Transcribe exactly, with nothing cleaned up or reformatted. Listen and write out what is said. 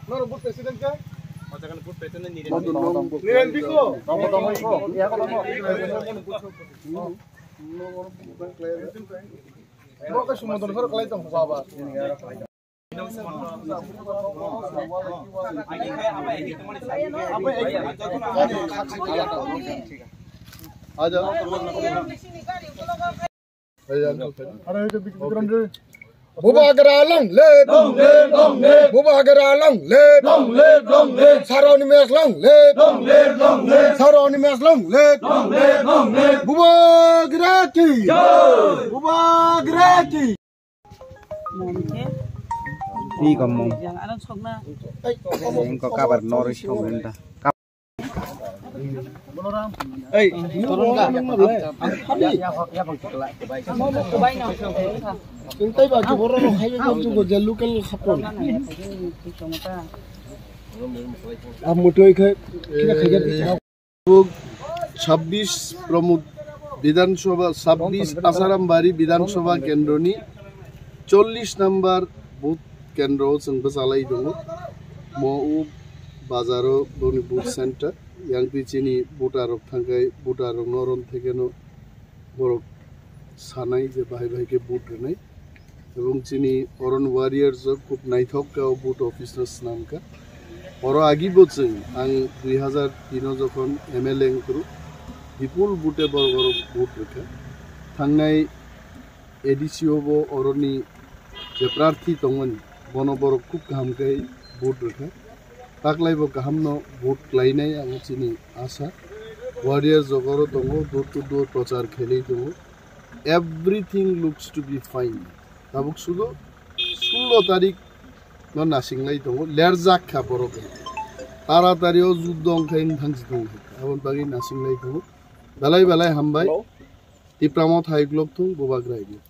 Norok booth president khe? Niren Biko. Bo khe Sumodon khoro kalai tong baba. Aja. Bubagra long live. Bubagra long live. Saroni mes long live. Saroni mes long live. Bubagra ki. Bubagra ki. Ih, kamu. Yang aran sokna. Engko kabar noris kau benda. Ei, tolong ka. Tei ba ki borok rok hai ko tu go je local khapon. Am mutoi khai kira khai. ছাব্বিশ প্রমোদ বিধানসভা, ছাব্বিশ আসারামবাড়ি বিধানসভা কেন্দ্রনি চল্লিশ নম্বর বুথ কেন্দ্র chwng bwchalai tongo. Mo o bazaro boni booth center. Yang twi chini voter rok thangkai, voter rok no ron thekeno borok sanai je bahai bahai khe vote rwnai. Ebong chini oron warriors rok khub naithok khe o vote office no swnam kha. Oro agi bo chwng ang dui hazar tin o jokhon M L A wngkru, bipul vote borok oro vote rwkha. Thangnai A D C o bo oroni je prarthi tongmani, bono borok khub kaham khe vote rwkha. Taklai bo kaham no vote klainai ang chini asa. Warriors rok oro tongo, door to door prochar khelai tongo. Everything looks to be fine. Tabuk sudu sullo tarik no nasinglai tongo, lerjak kha borok. Taratari o juddo wngkha wng thangsi tongo. Aboni bagwi nasinglai tongo. Belai belai hambai. Hello. Tipra Motha hai uklok thung, Bubagra hai uklok.